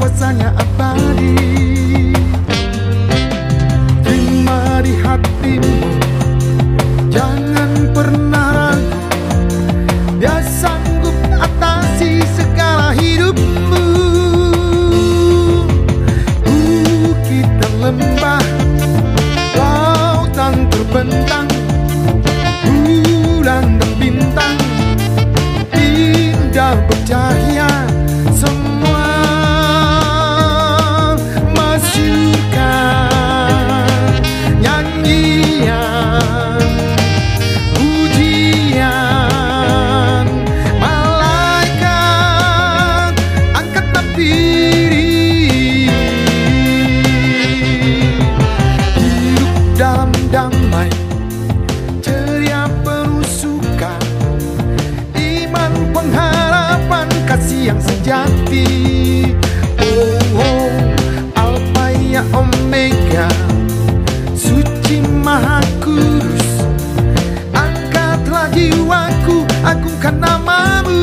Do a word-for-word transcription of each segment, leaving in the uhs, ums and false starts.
Kuasanya abadi. Terima di hatimu, jangan pernah ragu. Dia sanggup atasi segala hidupmu. Bukit dan lembah, lautan terbentang, bulan dan bintang, indah bercahaya, semua masukkan nyanyian, pujian, malaikat angkat nafiri. Hidup dalam damai, ceria penuh suka, iman, pengharapan, kasih yang sejati. Oh, oh, Alfa ya Omega, suci maha kudus, angkatlah jiwaku, agungkan namamu.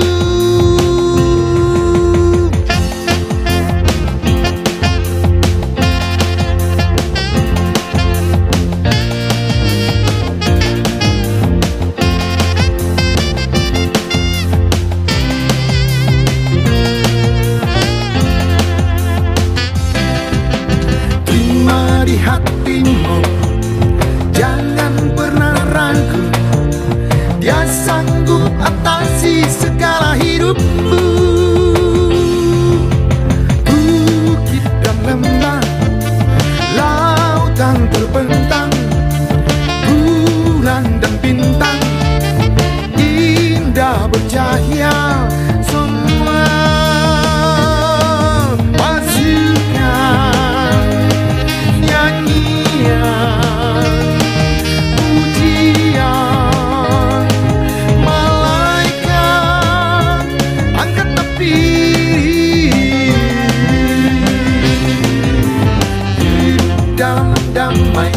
Terima di hatimu, jangan pernah ragu. Dia sanggup atasi segala hidupmu. Bukit dan lembah, lautan terbentang, bulan dan bintang, indah bercahaya, semua masukkan nyanyian, pujian, malaikat angkat nafiri. Hidup dalam damai,